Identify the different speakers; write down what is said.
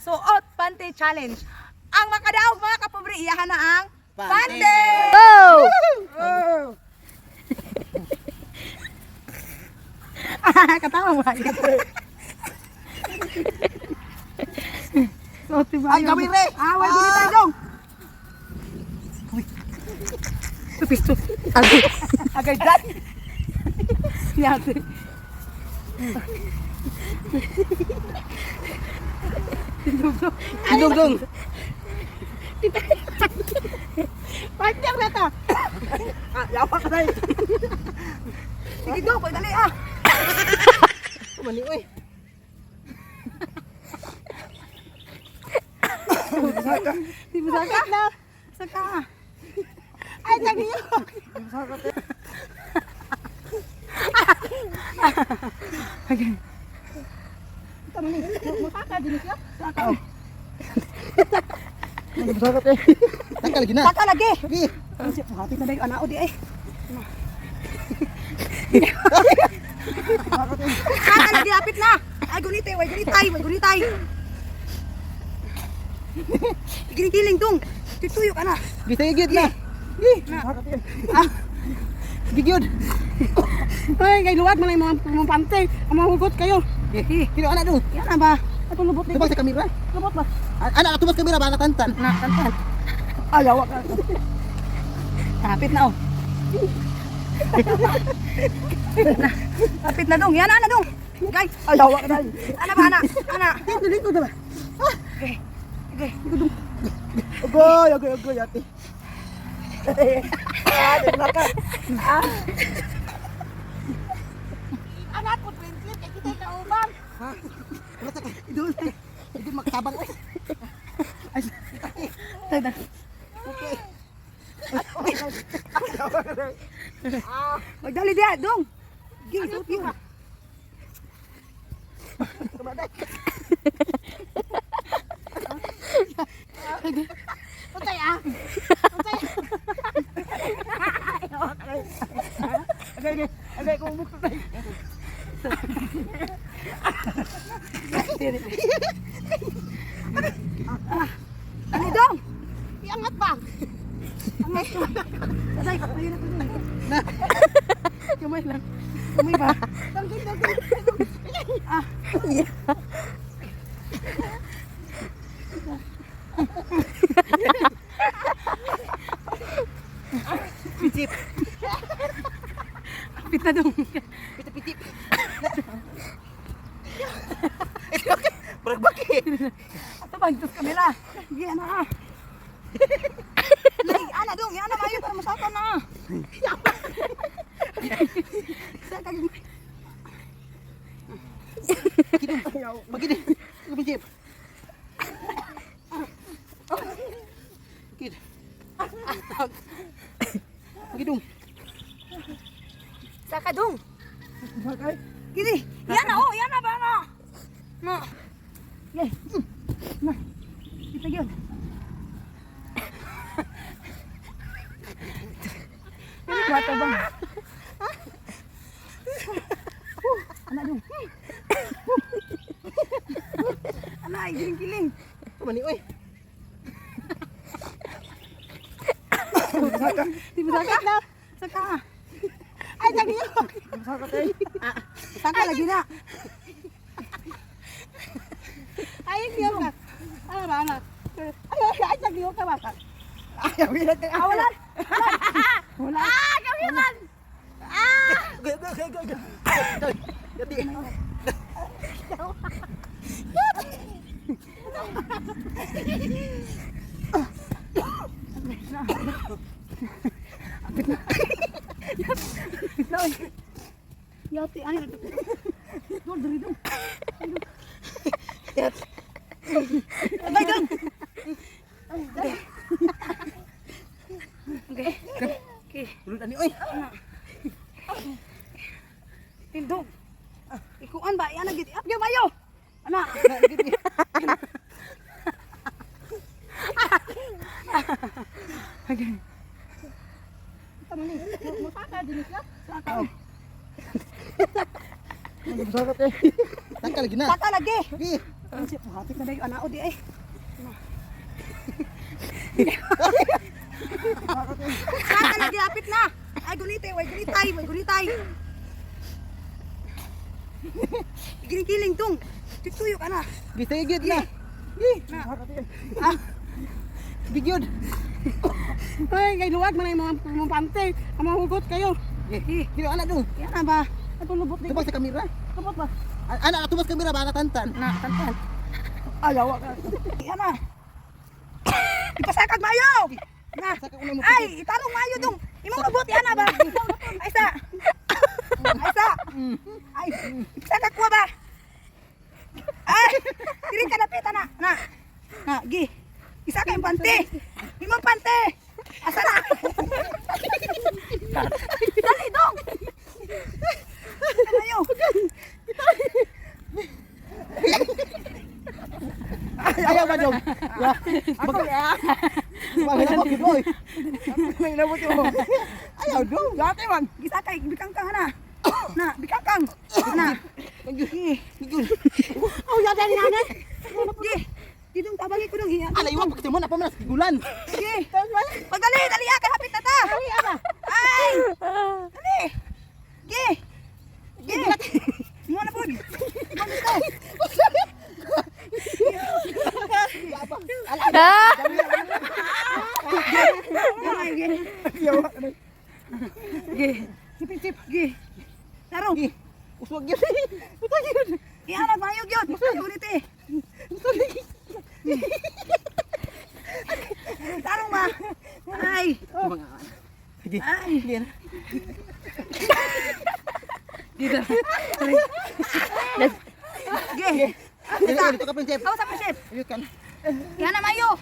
Speaker 1: Suot Panty Challenge. Ang makadaog, mga kapobre, iyahan na ang
Speaker 2: Panty!
Speaker 1: panty!
Speaker 3: Go!
Speaker 1: Oh! Katawa mo. Suot si
Speaker 2: Ay, gawin re!
Speaker 1: Ah, wag ah. Tayo dong. Pisto. Agay. Agay dad. Yate.
Speaker 2: Dong dong.
Speaker 1: Partner na ta.
Speaker 2: Ah, yawa ka dai.
Speaker 1: Sige dong, pagdali ah.
Speaker 2: Mani oy.
Speaker 1: Di mo saka na. Saka. Ah. Ay, tagi. Okay. Tama ni. Musaka din siya. Saka.
Speaker 2: Tangkal lagi na.
Speaker 1: Saka lagi.
Speaker 2: Gi.
Speaker 1: Hapit na dayo anao di ay. Saka lagi, hapit na. Ay gunitay, way gunitay, way gunitay. Ginigiling dong. Tutuyo ka na.
Speaker 2: Gi sige gyud na. Gi.
Speaker 1: Ah.
Speaker 2: Gi gyud.
Speaker 1: Ay, kay luwag man ang mga pante. Ang mga hugot kayo.
Speaker 2: Gi. Kino ana dong.
Speaker 1: Yan na ba? Ay, lubot ni.
Speaker 2: Tubag sa kamera.
Speaker 1: Lubot ba?
Speaker 2: Ana tubag sa kamera ba tantan.
Speaker 1: Na, tantan. Ayaw ka. Kapit na oh. Na, kapit na dong. Yan na dong. Guys,
Speaker 2: Ayaw ka dai.
Speaker 1: ana ba ana? Ana.
Speaker 2: Dili ko ba.
Speaker 1: Okay. Okay.
Speaker 2: Agoy, agoy, agoy ate. Ah, di ba ka?
Speaker 3: Anak ko, translate, kaya kita kauban.
Speaker 2: Ha? Wala ta ka. Idol. Idol magtabang oy.
Speaker 1: Tay na.
Speaker 2: Okay.
Speaker 1: Magdali diya, dong. Gi, suot yun.
Speaker 3: Untay ah. Untay.
Speaker 2: Agay, agay, agay ko mukha tay.
Speaker 1: Ano dong?
Speaker 3: Iangat ba?
Speaker 1: Angat ko. Tatay, ayun na to. Na. Kamay lang. Kamay ba?
Speaker 3: Dong, dong, dong.
Speaker 1: Ah.
Speaker 2: Pitip.
Speaker 1: Kapit na dong.
Speaker 2: Pitip, pitip. Brag baki.
Speaker 1: Ato ba, ito sa kamera. Gi, ana ah. Gi, ana dong, ana mayo para masaka na. Sa kag
Speaker 2: Magini. Pitip. Kid. Magidong.
Speaker 1: Saka dong. Gini, yan na oh, yan na ba na? Na. Yay. Na. Kita yun. Ano ba ba? Ana dong. Ana, ay giling-giling.
Speaker 2: Mani oy.
Speaker 1: Di ba saka? Saka.
Speaker 3: Ay, tagi.
Speaker 1: Saka lagi na.
Speaker 3: Ay, diyo ka. Ano ba, ano? Ay, ay, ay, tagi ka ba?
Speaker 2: Ayaw wala ka.
Speaker 1: Ah, wala. Wala.
Speaker 3: Ah, gawiran. Ah!
Speaker 2: Go go go go. go. Yati.
Speaker 1: Wait na, oy. Yati, ay. Dol, dali dong. Abay, dong. Okay. Okay. Okay.
Speaker 2: Ulod ani oy.
Speaker 1: Tindog. Ikuan ba? Yan ang giti. Up, yung mayo. Ana. Okay.
Speaker 3: Tama ni. Musaka din siya.
Speaker 1: Saka.
Speaker 2: Tangkal lagi na.
Speaker 1: Saka lagi.
Speaker 2: Gi.
Speaker 1: Prinsip, hapit na dayo anao di ay. Saka na di hapit na. Ay gunite, way gunitay, way gunitay. Ginigiling dong. Tutuyo ka na.
Speaker 2: Gisigit na. Gi.
Speaker 3: Ah.
Speaker 2: Gigyud.
Speaker 3: Ay, kay luwag man ang mga pante. Ang mga hugot kayo.
Speaker 2: Gi. Gino ana dong.
Speaker 3: Yan na ba? Ito lubot din.
Speaker 2: Tubag sa kamera.
Speaker 3: Lubot ba?
Speaker 2: Ana tubag sa kamera ba ana tantan.
Speaker 3: Na, tantan.
Speaker 1: Ayaw ka. Yan na. Ipasakag mayo. Na.
Speaker 2: Sakag una mo.
Speaker 1: Ay, itarong mayo dong. Imong lubot yan na ba? Ay sa. Ay sa. Ay, ipasakag ko ba? Ay, diri ka napita na. Na. Na, gi. Isa ka yung pante. Imong pante. Asa na? Dali dong. Mayo.
Speaker 2: Ayaw ba dong? Ya.
Speaker 3: Ako ya.
Speaker 2: Manghilabot gyud oy.
Speaker 1: May mo.
Speaker 2: Ayaw dong.
Speaker 1: Dati man, gisa kay bikang kang na. Na, bikang kang. Na. Gi.
Speaker 2: Gigyud.
Speaker 3: Oh, ya dali na.
Speaker 1: Gi. Didong tabangi ko dong hiya.
Speaker 2: Ala iwan pagka mo na pa man sa gigulan.
Speaker 1: Gi. Pagdali, dali ah, kay hapit na ta.
Speaker 3: Ay, aba.
Speaker 1: Ay! Dali. Gi. Gi. Mo na pud. Mo na to.
Speaker 4: Ah!
Speaker 1: Gi. Gi. Gi. Sip sip. Gi. Tarong.
Speaker 2: Gi. Uswag gyud. Uswag gyud.
Speaker 1: Ihanag mayo gyud. Ulit eh. Tarong ba? Ay.
Speaker 2: Sige.
Speaker 1: Ay.
Speaker 2: Gi na.
Speaker 1: Dito. Gi.
Speaker 2: Dito dito ka prinsip.
Speaker 1: Awas sa prinsip.
Speaker 2: Ayun kan.
Speaker 1: Yan na mayo.